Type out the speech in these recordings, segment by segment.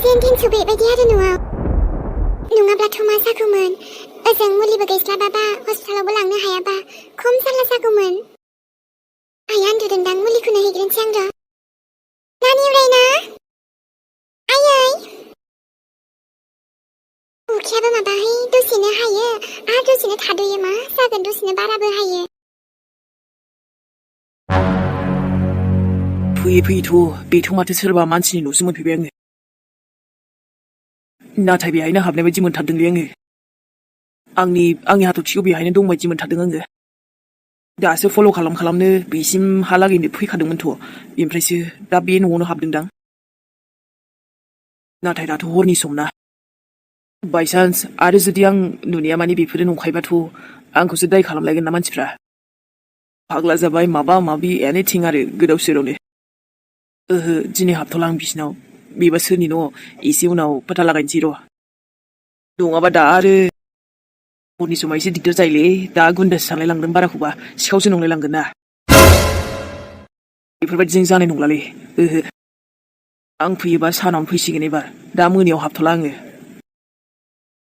जेन सुबे बायदि आरो न'आव नङाब्लाथ' मा जागौमोन ओजों मुलिबो गैस्लाबाबा हस्पिटालावबो लांनो हायाबा खम जारला जागौमोन आइया उन्दुदोंदां मुलिखौनो हैग्रोनोसै आं र' नानि उरायना आयै अखायाबो माबाहाय दसेनो हायो आरो दसेनो थाद'यो मा जागोन दसेनो बाराबो हायो फैयै फैयैथ' बेथ' माथो सोरबा मानसिनि न'सो मोनफैबाय आङो नाथाय बेहायनो हाबनाय बायदि मोनथारदोंलै आङो आंनि हाथरखिखौ बेहायनो दं बायदि मोनथारदों आङो दासो फल' खालामनो बेसिमहालागैनो फैखादोंमोनथ' ओमफ्रायसो दा बे न'आवनो हाबदोंदां नाथाय दाथ' हरनि सम ना बायसान्स आरो जुदि आं नुनाया माने बेफोरो नंखायबाथ' आंखौसो दाय खालामलायगोन ना मानसिफ्रा फाग्ला जाबाय माबा माबि एनिथिं आरो गोदाव सोरावनो ओहो दिनै हाबथ'ला आं बिसिनाव बेबा सोरनि न' एसे उनाव पता लागायनोसै र' नङाबा दा आरो हरनि समाव एसे दिगदार जायोलै दा गुन्दासो सानलायलांदों बाराखौबा सिखावसो नंलायलांगोन ना बेफोरबायदिजों जानाय नंलालै ओहो आं फैयोबा सानावनो फैसिगोन एबार दा मोनायाव हाबथ'ला आङो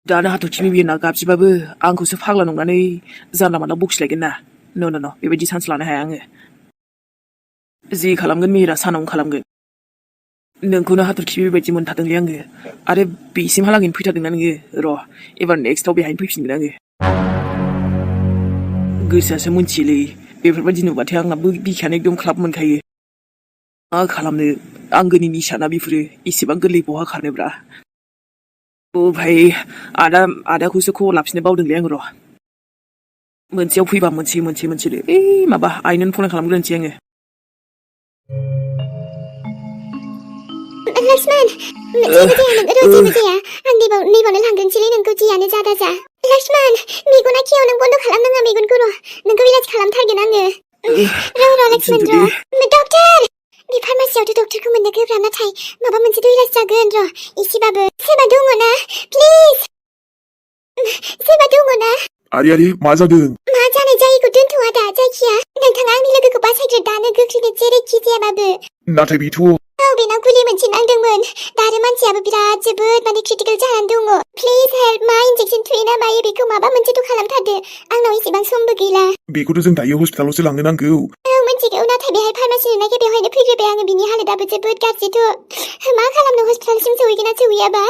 दानो हाथरखि बिबिना गाबज्रिबाबो आंखौसो फाग्ला नंनानै जानला मानला बखिलायगोन ना न' बेबायदि चान्स लानो हाया आङो जि खालामगोन मेहेरा सानावनो खालामगोन नोंखौनो हाथरखि बेबायदि मोनथारदोंलै आङो आरो बेसिमहालागैनो फैथारदोंना नोङो र' एबार नेक्स्टआव बेहायनो फैफिनगोन आङो गोसोआसो मोनथियोलै बेफोरबायदि नुबाथाय आंनाबो बिखायानो एकदम ख्लाब मोनखायो मा खालामनो आंगोनि निसाना बेफोरो एसेबां गोरलै बहा खारनोब्रा भाई आदाखौसो खबर लाफिननो बावदोंलै आङो र' मोनसेयाव फैबा मोनसेलै माबा आइनोनो फन खालामग्रोनोसै आङो लक्ष्मण जेबो जाया नों जेबो जाया आं नैबावनो लांगोनसैलै नोंखौ जियानो जा दाजा लक्ष्मण मेगना खियाव नों बन्द' खालामनाङा मेगनखौ र' नोंखौ इलाज खालामथारगोन आङो र' लक्ष्मण र' डक्टर बे फार्मासियावथ' डक्टरखौ मोननो गोब्राब नाथाय माबा मोनसेथ' इलाज जागोन र' एसेबाबो सोरबा दङ ना प्लिज सोरबा दङ ना आरे मा जादों मा जानाय जायैखौ दोनथ'आ दा जायखिया नोंथाङा आंनि लोगोखौ बासायग्रो दानो गोख्रैनो जेरैखि जायाबाबो नाथाय बेथ' बेनाव गुलि मोनसे नांदोंमोन दा आरो मानसियाबो बिराद जोबोद माने क्रिटिकेल जानानै दङ प्लिज हेल्प मा इन्जेक्सन थुयो ना मायो बेखौ माबा मोनसेथ' खालामथारदो आंनाव एसेबां समबो गैला बेखौथ' जों दायो हस्पिटालावसो लांनो नांगौ मिथिगौ नाथाय बेहाय फार्मासि नुनायखाय बेवहायनो फैग्रोबाय आङो बिनि हालोदाबो जोबोद गाज्रिथ' मा खालामनो हस्पिटालसिम सहैगोन ना सहैयाबा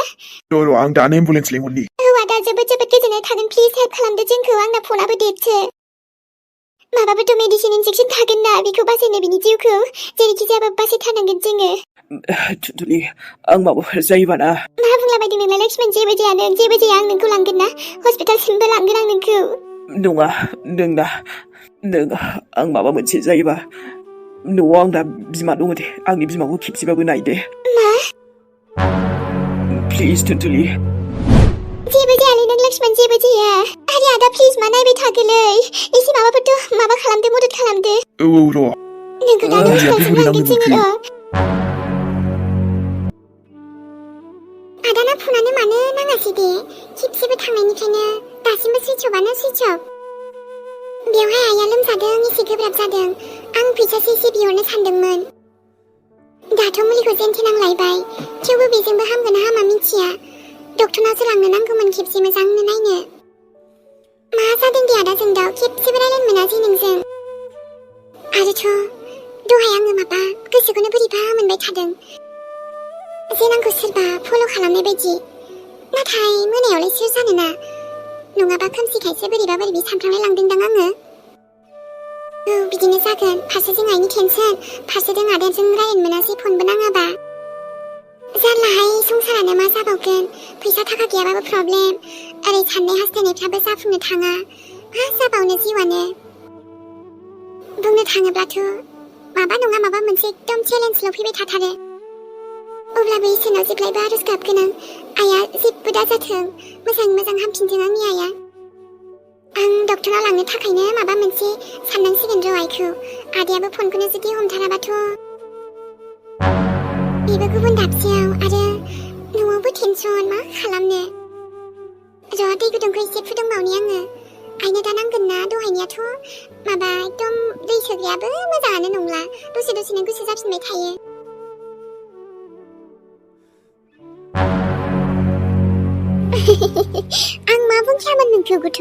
र' आं दानो एम्बुलेन्स लिंहरनि आदा जोबोद गोजोननाय थागोन प्लिज हेल्प खालामदो जोंखौ आंना फनाबो डेटसो माबाबोथ' मेडिसिन इन्जेक्सन थागोन ना बेखौ बासायनो बिनि जिउखौ जेरैखि जायाबाबो बासायथारनांगोन जोङो थुलि आं माबाफोर जायोबा ना मा बुंलाबायदों नोंलाय लक्ष्मण जेबो जाया आं नोंखौ लांगोन ना हस्पिटालसिमबो लांगोन आं नोंखौ नङा नों आं माबा मोनसे जायोबा न'आव आं दा बिमा दङ दे आंनि बिमाखौ खेबसेबाबो नायदे मा प्लिज थुलि जेबो जायालै नों लक्ष्मण जेबो जाया आरे आदा प्लिज मा नायबाय थागोलै एसे माबाफोरथ' माबा खालामदो मदद खालामदो औ र' नोंखौ दा हस्पिटालसिम लांगोन जोङो र' आदाना फनानो मानो नाङासै दे खेबसेबो थांनायनिफ्रायनो दासिमबो सुइच अफ बेवहाय आइया लोमजादों एसे गोब्राब जादों आं फैसासो एसे बिहरनो सानदोंमोन दाथ' मुलिखौ जेनथेन आं लायबाय थेवबो बेजोंबो हामगोन ना हामा मिथिया डक्टरनावसो लांनो नांगौमोन खेबसे मोजांनो नायनो मा जादों दे आदा जों दा खेबसेबो रायलायनो मोनासै नोंजों आरोथ' दहाय आङो माबा गोसोखौनो बोरैबा मोनबाय थादों जेन आंखौ सोरबा फल' खालामनाय बायदि नाथाय मोनायावलाय सोर जानोना नङाबा खोमसिखायसो बोरैबा सानफ्रांलाय लांदोंदां आङो बिदिनो जागोन फारसेजों आइनि टेनसन फारसेजों आदाजों रायलायनो मोनासै फनबो नाङाबा जारलाहाय संसारानो मा जाबावगोन फैसा थाखा गैयाबाबो प्रब्लेम ओरै साननाय हास्थायनायफ्राबो जाफुंनो थाङा मा जाबावनो जिउआनो बुंनो थाङोब्लाथ' माबा नङा माबा मोनसे एकदम चेलेन्जल' फैबाय थाथारो अब्लाबो इसोरनाव जेब्लायबो आरज गाबगोनां आइया जेबो दाजाथों मोजाङै मोजां हामफिनथों आंनि आइया आं डक्टराव लांनो थाखायनो माबा मोनसे साननांसिगोन र' आइखौ आदायाबो फनखौनो जुदि हमथाराबाथ' बेबो गुबुन दाबसेयाव आरो न'आवबो टेनसन मा खालामनो र' दै गुदुंखौ एसे फुदुंबावनि आङो आइनो दा नांगोन ना दहायनियाथ' माबा एकदम दै सोग्रायाबो मोजाङानो नंला दसेनो गुसु जाफिनबाय थायो आं मा बुंखायामोन नोंखौ गथ'?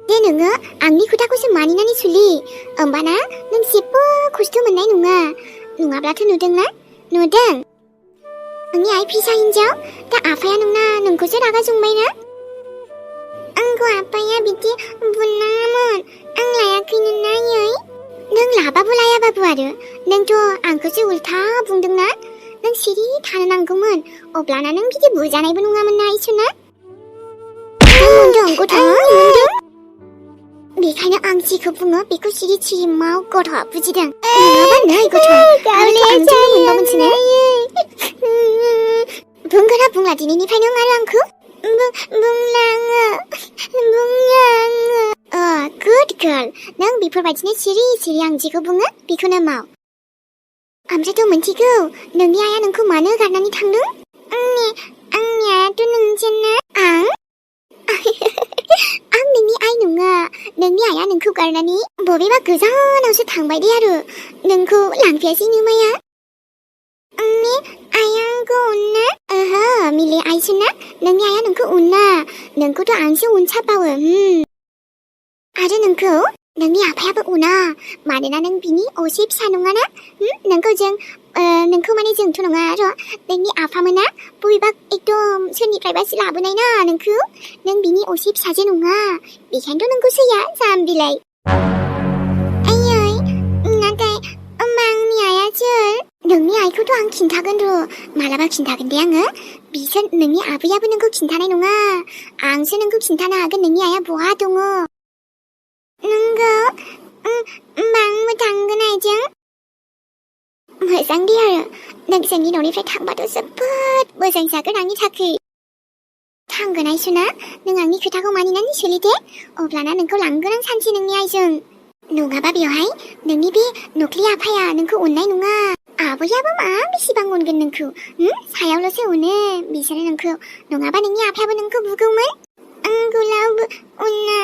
दे नोङो आंनि खोथाखौसो मानिनानै सोलि। होमबाना नों जेबो खस्थ' मोननाय नङा। नङाब्लाथ' नुदोंना? नुदों? नोंनि आइ फिसा हिन्जाव, दा आफाया नोंखौसो रागा जोंबायना? आंखौ आफाया बिदि बुनाङामोन। आं लायाखैनो नायै। नों लाबाबो लायाबाबो आरो नोंथ' आंखौसो उल्था बुंदोंना? नों सिरि थानो नांगौमोन। अब्लाना नों बिदि बुजानायबो नङामोन ना इसोना? मोनदों गथ' मोनदों? बेखायनो आं जिखौ बुङो बेखौ सिरि सिरि माव गथ', बुजिदों? नङाबा नै गथ', आरोथ' आंजोंनो मोनबावगोनसो ने? बुंगोना बुंला दिनैनिफ्राय नों आरो आंखौ? बुंलाङो। Good girl. नों बेफोरबायदिनो सिरि सिरि आं जिखौ बुङो बेखौनो माव। ओमफ्रायथ' मोनथिगौ नोंनि आइया नोंखौ मानो गारनानै थांदों? आंनि आइयाथ' नोंजोंनो। आं नोंनि आइ नङा। नोंनि आइया नोंखौ गारनानै बबेबा गोजानावसो थांबाय दे आरो नोंखौ लांफैयासै नोमाया। आंनि आइया आंखौ अना? ओहो, मिले आइसोना। नोंनि आइया नोंखौ अना। नोंखौथ' आंसो अनसाबावो। आरो नोंखौ नोंनि आफायाबो अना। मानोना नों बिनि असे फिसा नङाना? नोंखौ माने जोंथ' नङा र'। नोंनि आफामोना बबेबा एकदम सोरनिफ्रायबासो लाबोनाय ना नोंखौ। नों बिनि असे फिसाजो नङा। बेखायनोथ' नोंखौ सैया जाम्बिलाय। आयै, नाथाय आंनि आइया सोर? नोंनि आइखौथ' आं खिन्थागोन र'। मालाबा खिन्थागोन दे आङो। बिसोर नोंनि आबैयाबो नोंखौ खिन्थानाय नङा। आंसो नोंखौ खिन्थानो हागोन नोंनि आइया बहा दङ। नोंगौ? आंबो थांगोन आइजों। मोजां दे आरो नों जोंनि न'निफ्राय थांबाथ' जोबोद मोजां जागोन आंनि थाखाय। थांगोन आइसोना। नों आंनि खोथाखौ मानिनानै सोलि दे। अब्लाना नोंखौ लांगोन आं सानसे नोंनि आइजों। नङाबा बेवहाय नोंनि बे नख्लि आफाया नोंखौ अननाय नङा। आबैयाबो मा बेसेबां अनगोन नोंखौ? सायावल'सो अनो बिसोरो नोंखौ। नङाबा नोंनि आफायाबो नोंखौ बुगौमोन। आंखौलाबो अना।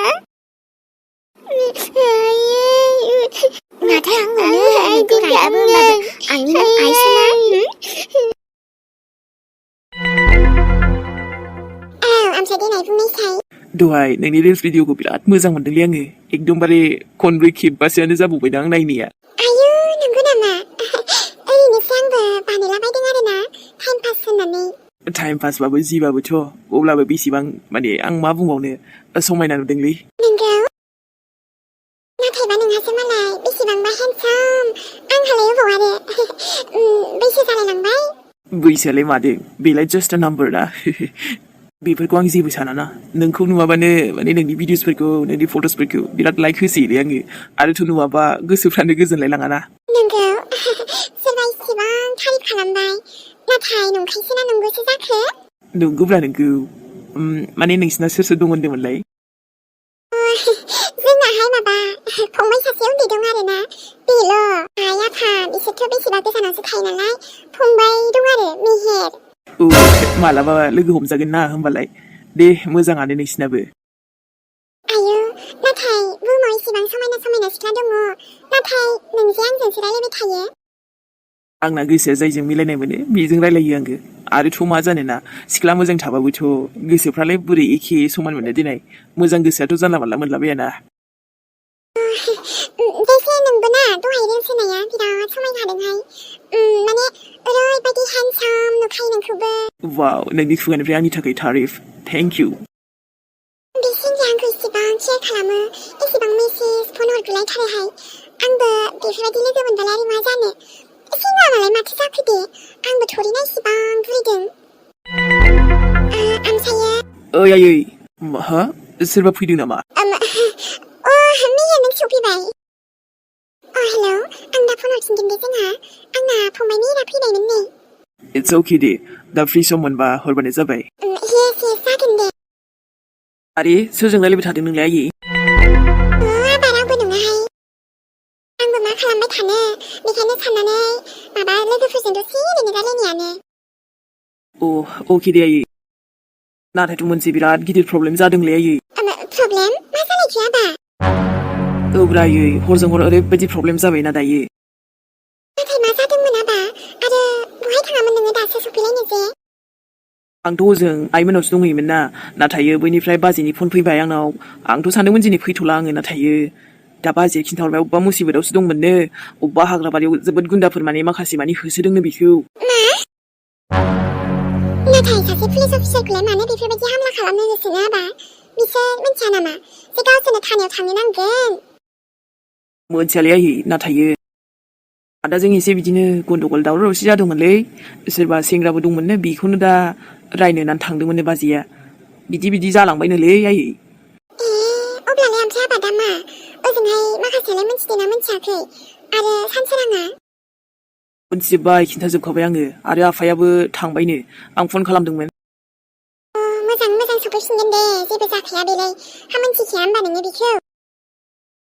नाथाय आं अनो नोंखौ रागाबो होमबाबो आंनि नों आइसोना। ओमफ्राय देनाय बुंनायसाय। दहाय नोंनि रिल्स भिडिअखौ बिराद मोजां मोनदोंलै आङो। एकदमबारे खनब्रै खेबबासोआनो जाबावबायदां नायनाया। आयु, नंगौ नामा? ओरैनोसो आंबो बानायलाबायदों आरोना टाइम पास होननानै। टाइम पासबाबो जिबाबोथ' अब्लाबो बेसेबां माने आं मा बुंबावनो समायना नुदोंलै। नंगौ। नाथायबा नोंहासो मालाय बेसेबांबा हेन्डसाम। आंहालाय अबाव आरो बैसो जालायलांबाय। बैसोआलाय मादों, बेलाय जास्ट नाम्बार ना। बेफोरखौ आं जेबो सानाना। नोंखौ नुवाबानो माने नोंनि भिडिअसफोरखौ नोंनि फट'सफोरखौ बिराद लाइक होसोयोलै आङो। आरोथ' नुवाबा गोसोफ्रानो गोजोनलाय लाङाना। नंगौ। सोरबा इसेबां थारिफ खालामबाय, नाथाय नंखायसो ना नंगौसो जाखो? नंगौब्रा नोंगौ। माने नोंसिना सोर सोर दं होन्दोंमोनलाय? जोंनाहाय माबा फंबाय सासे उन्दै दं आरोना। बेल'। आइ आफा बिसोरथ' बेसेबा गोजानावसो थायो नालाय। फंबाय दं आरो मेहेर। मालाबा लोगो हमजागोन ना होमबालाय। दे मोजाङानो नोंसिनाबो। आयु, नाथाय बुहुमाव इसेबां समायना समायना सिख्ला दङ। नाथाय नोंजे आंजोंसो रायलायबाय थायो। आंना गोसोआ जायजों मिलायनाय मोनो बेजों रायलायो आङो। आरोथ' मा जानोना, सिख्ला मोजां थाबाबोथ' गोसोफ्रालाय बोरै एखे समान मोननो देनाय। मोजां गोसोआथ' जानला मानला मोनलाबायाना। देसे नोंबोना दहाय रिल्स होनाया बिराद समायखादोंहाय। माने ओरैबायदि हेन्डसाम नुखायो नोंखौबो। वाव, नोंनि खुगानिफ्राय आंनि थाखाय तारिफ। Thank you. बेसिनजों आंखौ इसेबां केयार खालामो, इसेबां मेसेज फन हरगुलायथारोहाय। आंबो बेफोरबायदि लोगो मोनबालाय आरो मा जानो। सिंगारालाय माथो जाखो दे, आंबो थोरिना इसेबां बुरिदों। ओमफ्रायो ओइ आयै, हा? सोरबा फैदों नामा? मैया नों सफैबाय। हेल', आं दा फन हरफिनगोन दे जोंहा। आंना फंबाय मेहेरा फैबायमोन नै। इट्स अके दे, दा फ्रि सम मोनबा हरबानो जाबाय। येस जागोन दे। आरे, सोरजों रायलायबाय थादों नोंलाय आयै? आबार आंबो नङाहाय। आंबो मा खालामबाय थानो, बेखायनो साननानै माबा लोगोफोरजों दसे ओरैनो रायलायनायानो। अके दे आयै। नाथायथ' मोनसे बिराद गिदिर प्रब्लेम जादोंलै आयै। प्रब्लेम? मा जालायखो आबा? औब्रा आयै, हरजों हर ओरैबायदि प्रब्लेम जाबायना दायो। नाथाय मा जादोंमोन आबा? आरो बहाय थाङामोन नोङो दासो सफैलायनो जे? आंथ' ओजों आइमोनावसो दंहैयोमोन ना नाथाय बैनिफ्राय बाजैनि फन फैबाय आंनाव आंथ' सानदोंमोन दिनै फैथ'ला आङो नाथाय दा बाजैया खिन्थाहरबाय अबेबा मुसिबतआवसो दंमोननो अबेबा हाग्राबारियाव जोबोद गुन्दाफोर माने माखासे माने होसोदोंनो बेखौ नाथाय सासे पुलिस अफिसारखौलाय मानो बेफोरबायदि हामला खालामनो गोसोनो हाबा बिसोर मिथिया नामा जे गावसोरनो थानायाव थांनो नांगोन मोनथियालै आयै नाथाय दा जों एसे बिदिनो गन्डगल दावराव दावसि जादोंमोनलै सोरबा सेंग्राबो दंमोननो बेखौनो दा रायनो होननानै थांदोंमोननो बाजैया बिदि जालांबायनोलै आयै अब्लालाय ओमफ्राय आबादा मा ओजोंहाय माखासेयालाय मिथिदोंना मिथियाखै आरो सानसोराङा मोनथिजोब्बाय खिन्थाजोबखाबाय आङो आरो आफायाबो थांबायनो आं फन खालामदोंमोन मोजां सफैफिनगोन दे जेबो जाखाया बेलाय हा मिथिखाया होमबा नोङो बेखौ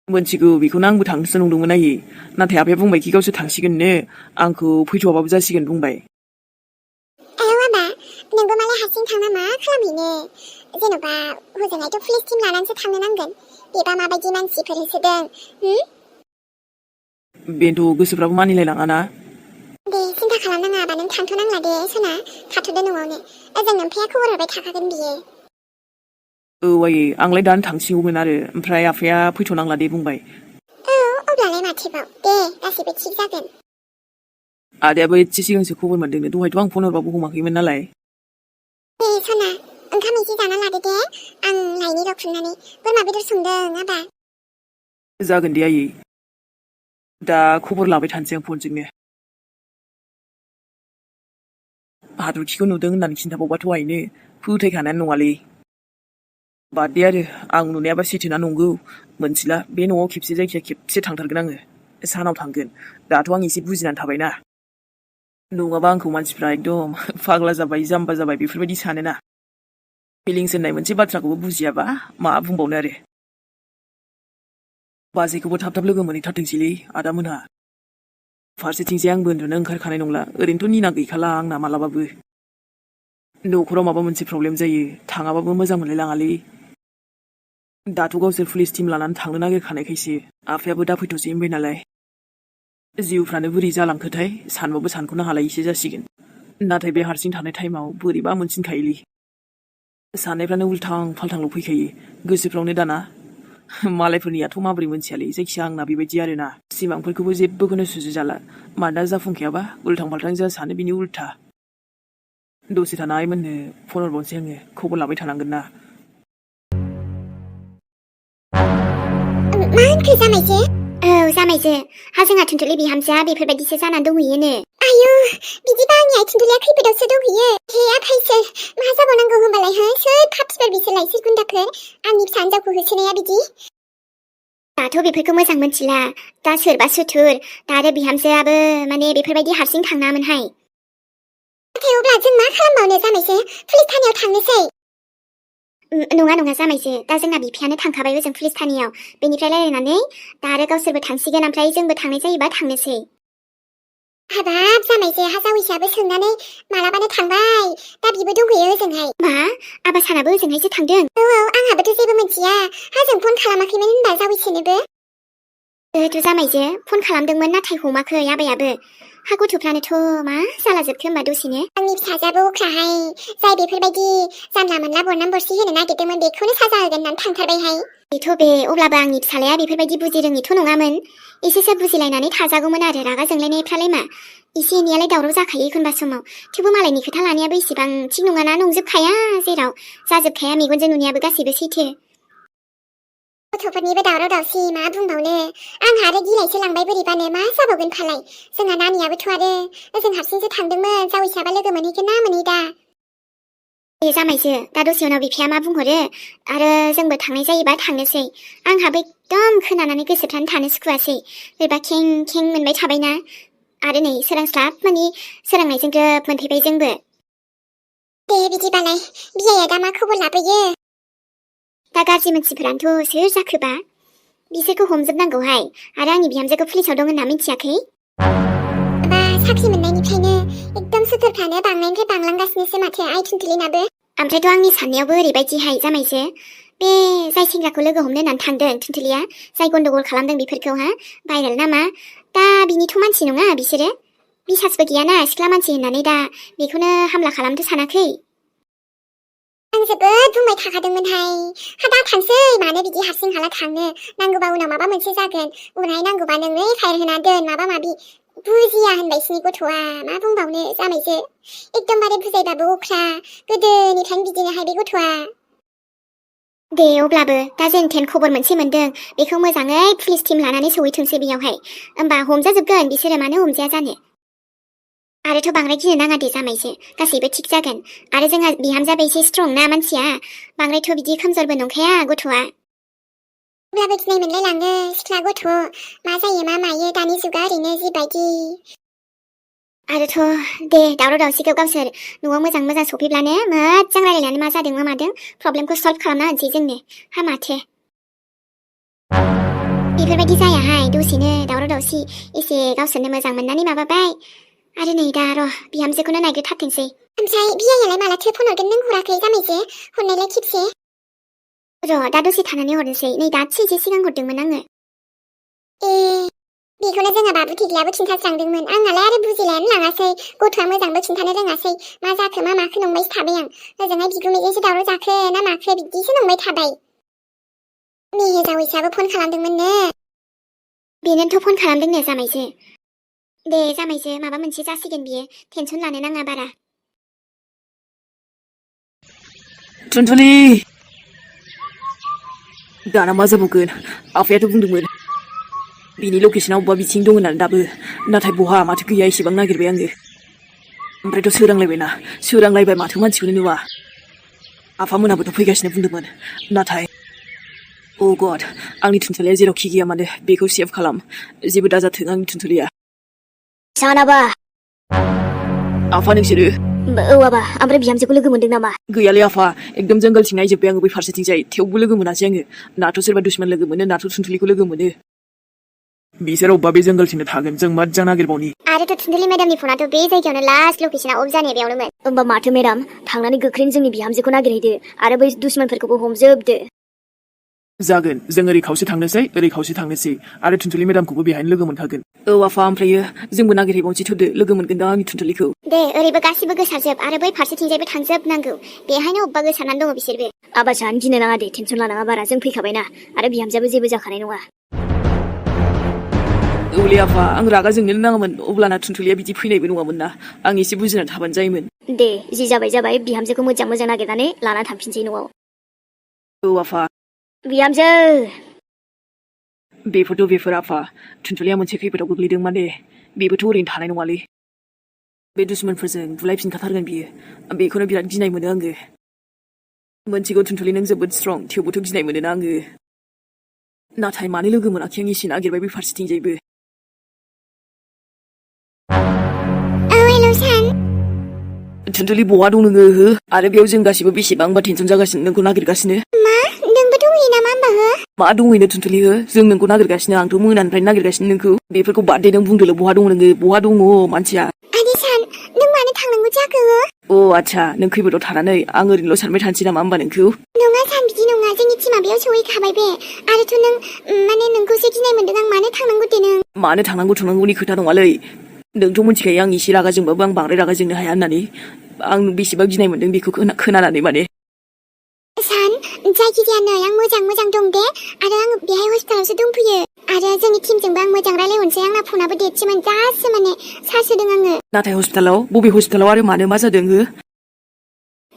मोनथिगौ बेखौनो आंबो थांनोसो नंदोंमोन आयै नाथाय आफाया बुंबायखि गावसोर थांसिगोननो आंखौ फैथ'वाबाबो जासिगोन बुंबाय आबा नोंबो मालाय हारसिं थांना मा खालामहैनो जेन'बा हजोंहायथ' पुलिस टिम लानानैसो थांनो नांगोन बेबा माबायदि मानसिफोर होसोदों बेनोथ' गोसोफ्राबो मानिलायलाङाना दे सिन्था खालामनाङा आबा नों थांथ'नांला दे सना थाथ'दो न'आवनो ओजों नोमफाया खबर हरबाय थाखागोन बियो औ आयै आंलाय दानो थांसिगौमोन आरो ओमफ्राय आफाया फैथ'नांला दे बुंबाय औ अब्लालाय माथोबाव दे गासैबो थिग जागोन आदायाबो एसे सिगांसो खबर मोनदोंनो दहायथ' आं फन हरबाबो हमाखैमोन नालाय दे सना ओंखाम एसे जाना लादो दे आं लायनि र' खुरनानै बोरमा बेदर संदों आबा जागोन दे आयै दा खबर लाबाय थानोसै आं फनजोंनो हाथरखिखौ नुदों होननानै खिन्थाबावबाथ' आइनो फोथायखानायानो नङालै बाद दे आरो आं नुनायाबा सैथोना नंगौ मोनथिला बे न'आव खेबसे जायखिया खेबसे थांथारगोन आङो सानाव थांगोन दाथ' आं एसे बुजिनानै थाबायना नङाबा आंखौ मानसिफ्रा एकदम फाग्ला जाबाय जाम्बा जाबाय बेफोरबायदि सानोना फिलिंस होननाय मोनसे बाथ्राखौबो बुजियाबा मा बुंबावनो आरो बाजैखौबो थाब लोगो मोनहैथारथोंसैलै आदामोनहा फारसेथिंजाय आंबो उन्दुनो ओंखारखानाय नंला ओरैनोथ' निना गैखाला आंना मालाबाबो न'खराव माबा मोनसे प्रब्लेम जायो थाङाबाबो मोजां मोनलायलाङालै दाथ' गावसोर पुलिस टिम लानानै थांनो नागिरखानायखायसो आफायाबो दा फैथ'सै होनबाय नालाय जिउफ्रानो बोरै जालांखोथाय सानबाबो सानख'नो हालायैसो जासिगोन नाथाय बे हारसिं थानाय टाइमाव बोरैबा मोनसिनखायोलै साननायफ्रानो उल्थां फाल्थांल' फैखायो गोसोफ्रावनो दाना मालायफोरनियाथ' माबोरै मोनथियालै जायखिया आंना बेबायदि आरोना सिमांफोरखौबो जेबोखौनो सुजुजाला मानोना जाफुंखायाबा उल्थां फाल्थां जा सानो बिनि उल्था दसे थाना आइमोननो फन हरबावनोसै आङो खबर लाबाय थानांगोन ना मा होनखो जामायजो औ जामायजो हा जोंहा थुनथुलि बिहामजोआ बेफोरबायदिसो जानानै दंहैयोनो आयु बिदिबा आंनि आइ थुनथुलिया खैफोदावसो दंहैयो हे आफायसो मा जाबावनांगौ होनबालाय हो सोर फाफिफोर बिसोरलाय सोर गुन्दाफोर आंनि फिसा हिन्जावखौ होसोनाया बिदि दाथ' बेफोरखौ मोजां मोनथिला दा सोरबा सुथुर दा आरो बिहामजोआबो माने बेफोरबायदि हारसिं थांनामोनहाय नाथाय अब्ला जों मा खालामबावनो जामायजो पुलिस थानायाव थांनोसै नङा जामायजो दा जोंना बिफायानो थांखाबाय ओजों पुलिस थानायाव बेनिफ्राय रायलायनानै दा आरो गावसोरबो थांसिगोन ओमफ्राय जोंबो थांनाय जायोबा थांनोसै हाबाब जामायजो हा जावैसोआबो सोंनानै मालाबानो थांबाय दा बिबो दंहैयो ओजोंहाय मा आबा सानाबो ओजोंहायसो थांदों औ आंहाबोथ' जेबो मिथिया हाजों फन खालामाखैमोन होनबा जावैसोनोबो ओहोथ' जामायजो फन खालामदोंमोन नाथाय हमाखै आबायाबो हा गथ'फ्रानोथ' मा जालाजोबखो होनबा दसेनो आंनि फिसाजोआबो अख्राहाय जाय बेफोरबायदि जानला मोनला बरनाम बरसि होनो नागिरदोंमोन बेखौनो साजा होगोन होननानै थांथारबायहाय बेथ' बे अब्लाबो आंनि फिसालाया बेफोरबायदि बुजि रोङिथ' नङामोन एसेसो बुजिलायनानै थाजागौमोन आरो रागा जोंलायनायफ्रालाय मा एसे एनैयालाय दावराव जाखायो एखनबा समाव थेवबो मालायनि खोथा लानायाबो इसेबां थिग नङाना नंजोबखाया जेराव जाजोबखाया मेगनजों नुनायाबो गासैबो सैथो गथ'फोरनिबो दावराव दावसि मा बुंबावनो आंहा आरो गिलायसो लांबाय बोरैबानो मा जाबावगोन फालाय जोंहा नानियाबोथ' आरो ओजों हारसिंसो थांदोंमोन जावैसोआबा लोगो मोनहैगोन ना मोनहैदा दे जामायजो दा दसे उनाव बिफाया मा बुंहरो आरो जोंबो थांनाय जायोबा थांनोसै आंहाबो एकदम खोनानानै गोसोफ्रानो थानो सुखुवासै बोरैबा खें खें मोनबाय थाबायना आरो नै सोरांस्लाब मानि सोरांनायजों ग्रोब मोनफैबाय जोंबो दे बिदिबालाय बियाया दा मा खबर लाबोयो दा गाज्रि मानसिफोरानोथ' सोर जाखोबा बिसोरखौ हमजोबनांगौहाय आरो आंनि बिहामजोखौ पुलिसाव दं होनना मिथियाखै बा साख्रि मोननायनिफ्रायनो एकदम सुथुरफ्रानो बांनायनिफ्राय बांलांगासिनोसो माथो आइ थुनथुलिनाबो ओमफ्रायथ' आंनि साननायावबो ओरैबायदिहाय जामायजो बे जाय सेंग्राखौ लोगो हमनो होननानै थांदों थुनथुलिया जाय गन्डगल खालामदों बेफोरखौ भाइरेल नामा दा बिनिथ' मानसि नङा बिसोरो बिसासबो गैयाना सिख्ला मानसि होननानै दा बेखौनो हामला खालामनोथ' सानाखै आं जोबोद बुंबाय थाखादोंमोनहाय दा थांसै मानो बिदि हारसिं हाला थांनो नांगौबा उनाव माबा मोनसे जागोन उनावहाय नांगौबा नोंनो फायर होना दोन माबा माबि बुजिया होनबायसिनि गथ'आ मा बुंबावनो जामायसो एकदमबारे बुजायबाबो अख्रा गोदोनिफ्रायनो बिदिनोहाय बे गथ'आ दे अब्लाबो दा जों 10 खबर मोनसे मोनदों बेखौ मोजाङै पुलिस टिम लानानै सौहैथोंसै बेयावहाय होमबा हमजाजोबगोन बिसोरो मानो हमजाया जानो आरोथ' बांद्राय गिनो नाङा दे जामायसो गासैबो थिग जागोन आरो जोंहा बिहामजाबो एसे स्ट्रं ना मानसिया बांद्रायथ' बिदि खोमजोरबो नंखाया गथ'आ अब्लाबो गिनाय मोनलायलाङो सिख्ला गथ' मा जायो मा मायो दानि जुगा ओरैनो जिबायदि आरोथ' दे दावराव दावसिखौ गावसोर न'आव मोजां मोजां सफैब्लानो मोजां रायलायनानै मा जादों मा मादों प्रब्लेमखौ सल्भ खालामना होनसै जोंनो हा माथो बेफोरबायदि जायाहाय दसेनो दावराव दावसि एसे गावसोरनो मोजां मोननानै माबाबाय आरो नै दा र' बिहामजोखौनो नागिरथारथोंसै ओमफ्राय बियायालाय मालाथो फन हरगोन नों हराखै जामायसो हरनायलाय खेबसे र' दा दसे थानानै हरनोसै नै दासो एसे सिगां हरदोंमोन आङो बेखौनो जोंहा बाबु थिग्लायाबो खिन्थास्रांदोंमोन आंनालाय आरो बुजिलायानो लाङासै गथ'आ मोजांबो खिन्थानो रोङासै मा जाखो मा माखो नंबायसो थाबाय आं ओजोंहाय बिगुमैजोंसो दावराव जाखो ना माखो बिदिसो नंबाय थाबाय मेहेजावैसाबो फन खालामदोंमोननो बेनोथ' फन खालामदोंनो जामायसो दे जामायसो माबा मोनसे जासिगोन बियो टेनसन लानो नाङा बारा टुनटुलि दाना मा जाबावगोन आफायाथ' बुंदोंमोन बिनि लकेसना अबेबा बिथिं दं होननानै दाबो नाथाय बहा माथो गैया एसेबां नागिरबाय आङो ओमफ्रायथ' सोरांलायबाय माथो मानसिखौनो नुवा आफामोनाबोथ' फैगासिनो बुंदोंमोन नाथाय अ गड आंनि टुनटुलिया जेरावखि गैया मानो बेखौ सेभ खालाम जेबो दाजाथों आंनि टुनटुलिया सानाबा आफा नोंसोरो औ आबा ओमफ्राय बिहामजोखौ लोगो मोनदों नामा गैयालै आफा एकदम जंगलथिं नायजोब्बाय आङो बै फारसेथिंजाय थेवबो लोगो मोनासै आङो नाथ' सोरबा दुश्मन लोगो मोनो नाथ' टुनटुलिखौ लोगो मोनो बिसोर अबेबा बे जंगलथिंनो थागोन जों मोजां नागिरबावनि आरोथ' टुनटुलि मेडामनि फनाथ' बे जायगायावनो लास्ट लकेसना अफ जानाय बेयावनोमोन होमबा माथो मेडाम थांनानै गोख्रैनो जोंनि बिहामजोखौ नागिरहैदो आरो बै दुश्मनफोरखौबो हमजोबदो जागोन जों ओरै खावसे थांनोसै ओरै खावसे थांनोसै आरो टुनटुलि मेडामखौबो बेहायनो लोगो मोनखागोन औ आफा ओमफ्रायो जोंबो नागिरहैबावनोसै थोदो लोगो मोनगोन दां आंनि टुनटुलिखौ दे ओरैबो गासिबो गोसारजोब आरो बै फारसेथिंजायबो थांजोबनांगौ बेहायनो अबेबा गोसारनानै दङ बिसोरबो आबा सान गिनो नाङा दे टेनसन लानाङा बारा जों फैखाबायना आरो बिहामजोआबो जेबो जाखानाय नङा औलै आफा आं रागा जोंनोनो नाङामोन अब्लाना टुनटुलिया बिदि फैनायबो नङामोन ना आं एसे बुजिनानै थाबानो जायोमोन दे जि जाबाय बिहामजोखौ मोजां मोजां नागिरनानै लाना थांफिनसै न'आव औ आफा बिहामजो बेफोर आफा टुनटुलिया मोनसे खैफोदाव गोग्लैदों माने बेबोथ' ओरैनो थानाय नङालै बे दुश्मनफोरजों बुलायफिनखाथारगोन बियो बेखौनो बिराद गिनाय मोनो आङो मोनथिगौ टुनटुलि नों जोबोद स्ट्रं थेवबोथ' गिनाय मोनोना आङो नाथाय मानो लोगो मोनाखै आं एसे नागिरबाय बे फारसेथिंजायबो टुनटुलि बहा दं नोङो हो आरो बेयाव जों गासिबो बेसेबांबा टेनसन जागासिनो नोंखौ नागिरगासिनो मा नोंबो दंहैयो नामा होमबा हो मा दंहैनो टुनटुलि हो जों नोंखौ नागिरगासिनो आंथ' मोनानिफ्रायनो नागिरगासिनो नोंखौ बेफोरखौ बाददे नों बुंदोल' बहा दं नोङो बहा दङ मानसिया आदै सान नों मानो थांनांगौ जाखो हो अ आच्छा नों खैफोदाव थानानै आं ओरैनोल' सानबाय थानोसै नामा होमबा नोंखौ नङा सान बिदि नङा जोंनि टिमा बेयाव सहैखाबाय बे आरोथ' नों माने नोंखौसो गिनाय मोनदों आं मानो थांनांगौ दे नों मानो थांनांगौनि खोथा नङालै नोंथ' मिथिखायो आं एसे रागा जोंबाबो आं बांद्राय रागा जोंनो हाया होननानै आं बेसेबां गिनाय मोनदों बेखौ खोनानानै माने सान जायखिजाया नै आं मोजां दं दे आरो आं बेहाय हस्पिटालावसो दंफैयो आरो जोंनि टिमजोंबो आं मोजां रायलायहरनोसै आंना फनाबो डेटसोमोन दासो माने चार्ज होदों आङो नाथाय हस्पिटालाव बबे हस्पिटालाव आरो मानो मा जादों हो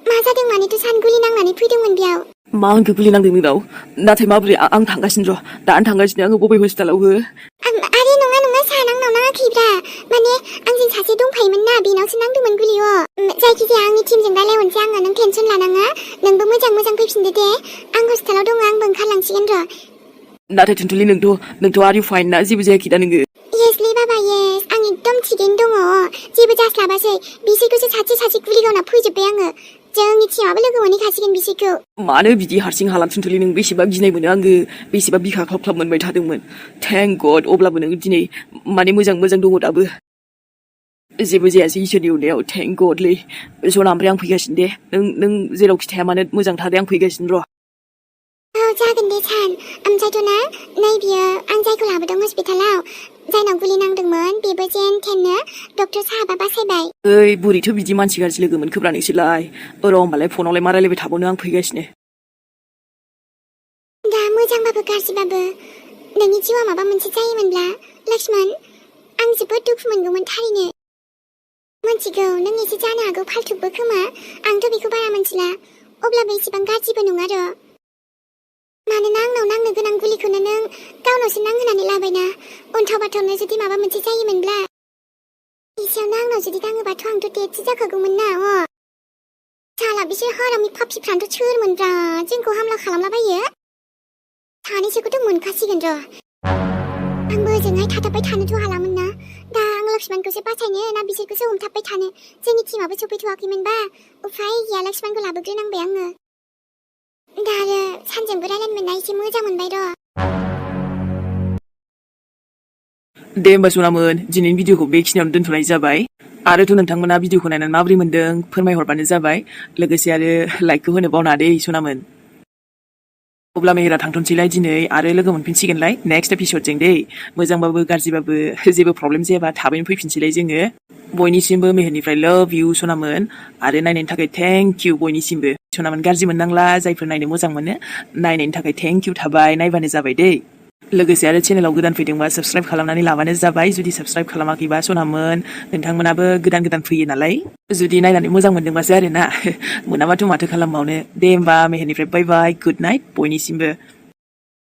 मा जादों मानेथ' सान गुलि नांनानै फैदोंमोन बेयाव मा आंखौ गुलि नांदों नोंनाव नाथाय माबोरै आं थांगासिनो र' दानो थांगासिनो आङो बबे हस्पिटालाव हो आरे नङा सान आंनाव नाङाखैब्रा माने आंजों सासे दंफायोमोन ना बेनावसो नांदोंमोन गुलियो जायखिजाया आंनि टिमजों रायलायहरनोसै आङो नों टेनसन लानाङा नोंबो मोजां फैफिनदो दे आं हस्पिटालाव दङ आंबो ओंखारलांसिगोन र' नाथाय टुनटुलि नोंथ' आर इउ फाइन ना जेबो जायाखै दा नोङो येसलै बाबा येस आं एकदम थिगैनो दङ जेबो जास्लाबासै बिसोरखौसो सासे गुलि गावना फैजोब्बाय आङो जोंनि टिमाबो लोगो मोनहैखासिगोन बिसोरखौ मानो बिदि हारसिं हाला टुनटुलि नों बेसेबा गिनाय मोनो आङो बेसेबा बिखा ख्लाब मोनबाय थादोंमोन थेंक गड अब्लाबो नों दिनै माने मोजां दङ दाबो जेबो जायासै इसोरनि अननायाव थेंक गडलै सना ओमफ्राय आं फैगासिनो दे नों जेरावखि थाया मानो मोजां थादे आं फैगासिनो र' औ जागोन दे सान ओमफ्रायथ' ना नै बियो आं जायखौ लाबोदों हस्पिटालाव जायनाव गुलि नांदोंमोन बेबो जेन थेननो डक्टर साहाबा बासायबाय। ओइ बुरैथ' बिदि मानसि गाज्रि लोगो मोनखोब्रा नोंसोरलाय। र' होमबालाय फनावलाय मा रायलायबाय थाबावनो आं फैगासिनो। दा मोजांबाबो गाज्रिबाबो नोंनि जिउआ माबा मोनसे जायोमोनब्ला लक्ष्मण आं जोबोद दुखु मोनगौमोन थारैनो। मोनथिगौ नों एसे जानो हागौ फाल्थुबो खोमा, आंथ' बेखौ बारा मोनथिला, अब्लाबो एसेबां गाज्रिबो नङा र'। मानोना आंनाव नांनो गोनां गुलिखौनो नों गावनावसो नांहोनानै लाबायना। उनथाव बाथावनो जुदि माबा मोनसे जायोमोनब्ला एसेयावनो आंनाव जुदि नाङोबाथ' आंथ' डेथसो जाखागौमोन ना। साला बिसोर हारामि पापिफ्रानोथ' सोरमोनब्रा जोंखौ हामला खालामलाबायो। सानैसोखौथ' मोनखासिगोन र'। आंबो ओजोंहाय थाथाबबाय थानोथ' हालामोन ना। दा आं लक्ष्मणखौसो बासायनो ना बिसोरखौसो हमथाबबाय थानो। जोंनि टिमाबो सफैथ'वाखैमोनबा उफाय गैया लक्ष्मणखौ लाबोग्रोनांबाय आङो। दा आरो सानजोंबो रायलायनो मोनना एसे मोजां मोनबाय र'। दे होमबा सनामोन दिनैनि भिडिअखौ बेखिनियावनो दोनथ'नाय जाबाय। आरोथ' नोंथांमोना भिडिअखौ नायनानै माबोरै मोनदों फोरमायहरबानो जाबाय। लोगोसे आरो लाइकखौ होनो बावनाङा दे सनामोन। अब्ला मेहेरा थांथ'नोसैलाय दिनै आरो लोगो मोनफिनसिगोनलाय नेक्स्ट एपिसडजों दे। मोजांबाबो गाज्रिबाबो जेबो प्रब्लेम जायाबा थाबैनो फैफिनसैलाय जोङो। बयनिसिमबो मेहेरनिफ्राय लाभ इउ सनामोन आरो नायनायनि थाखाय थेंक इउ बयनिसिमबो। सनामोन गाज्रि मोननांला, जायफोर नायनो मोजां मोनो नायनायनि थाखाय थेंक इउ थाबाय, नायबानो जाबाय दे। लोगोसे आरो चेनेलाव गोदान फैदोंबा साबस्क्राइब खालामनानै लाबानो जाबाय। जुदि साबस्क्राइब खालामाखैबा सनामोन नोंथांमोनाबो गोदान गोदान फैयो नालाय, जुदि नायनानै मोजां मोनदोंबासो आरोना। मोनाबाथ' माथो खालामबावनो। दे होमबा मेहेरनिफ्राय बाय बाय, गुड नाइट बयनिसिमबो।